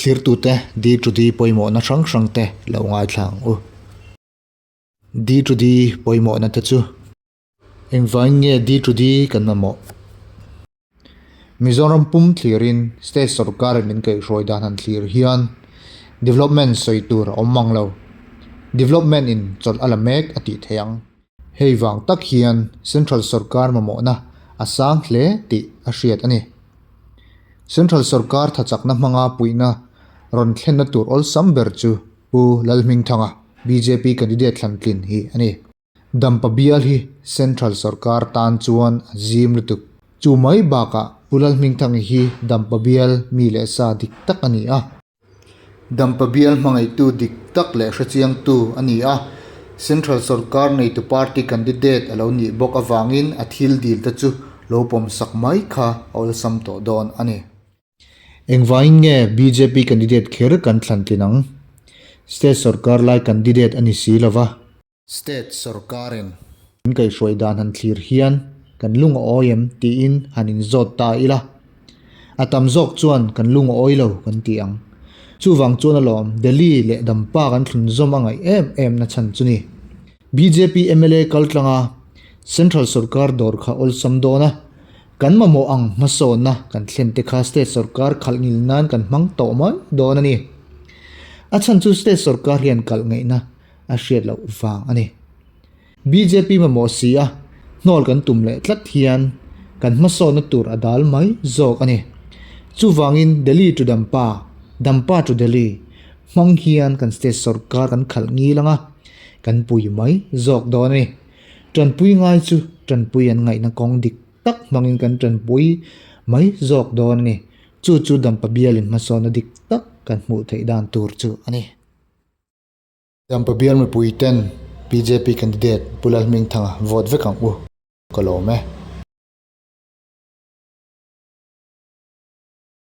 Thlirtute D to D pawimawhna hrang hrangte lo ngaithla ang u. D to D pawimawhna te chu. Engvangin nge D to D kan mamawh? Mizoram pum thlirin state sorkarin min kaihhruai dan han thlir hian development sawi tur a awm mang lo. Development in chawlh a la mek a tih theih ang. Hei vang tak hian central sorkar mamawhna a sang hle tih a hriat a ni. Central sorkar thachakna hmanga puihna rawn thlenna tur awlsam ber chu Pu Lalhmingthanga, bjp candidate thlantlin hi a ni. Dampa bial hi Central sorkar tan chuan a zim lutuk. Chu mai bakah Pu Lalhmingthangi hi Dampa bial mi leh sa dik tak a ni a. Dampa bial hmangaihtu dik tak leh hrechiangtu a ni a. Central sorkar neitu party candidate a lo nih bawk avangin a thil dil te chu lo pawmsak mai kha a awlsam tawh dawn a ni. Engvangin nge bjp candidate kher kan thlan tlin ang? State sorkar lai candidate a ni si lova. State sorkarin min kaihhruai dan han thlir hian kan lung a awi em tiin han inzawt ta ila, a tam zawk chuan kan lung a awi lo kan ti ang. Chuvang chuan alawm Delhi leh Dampa kan thlunzawm a ngaih em em na chhan chu ni. Bjp mla kaltlanga Central sorkar dawr kha awlsam dawn a, kan mamawh ang hmasawnna kan thlen te kha State sorkar khalh ngil nan kan hmang tawh mai dawn a ni. A chhan chu State sorkar hian kalh ngaihna a hriat loh vang a ni. Bjp mamawh si a, hnawl kan tum leh tlat hian kan hmasawnna tur a dal mai zawk a ni. Chuvangin Delhi to Dampa, Dampa to Delhi hmang hian kan state sorkar kan khalh ngil ang a, kan pui mai zawk dawn a ni. Tanpui ngai chu tanpui an ngaihna kawng dik tak hmangin kan tanpui mai zawk dawn a ni. Chu chu Dampa bialin hmasawnna dik tak kan hmuh theih dan tur chu a ni. Dampa bial mipui ten bjp candidate Pu Lalhmingthanga vote vek ang u. Ka lawm e.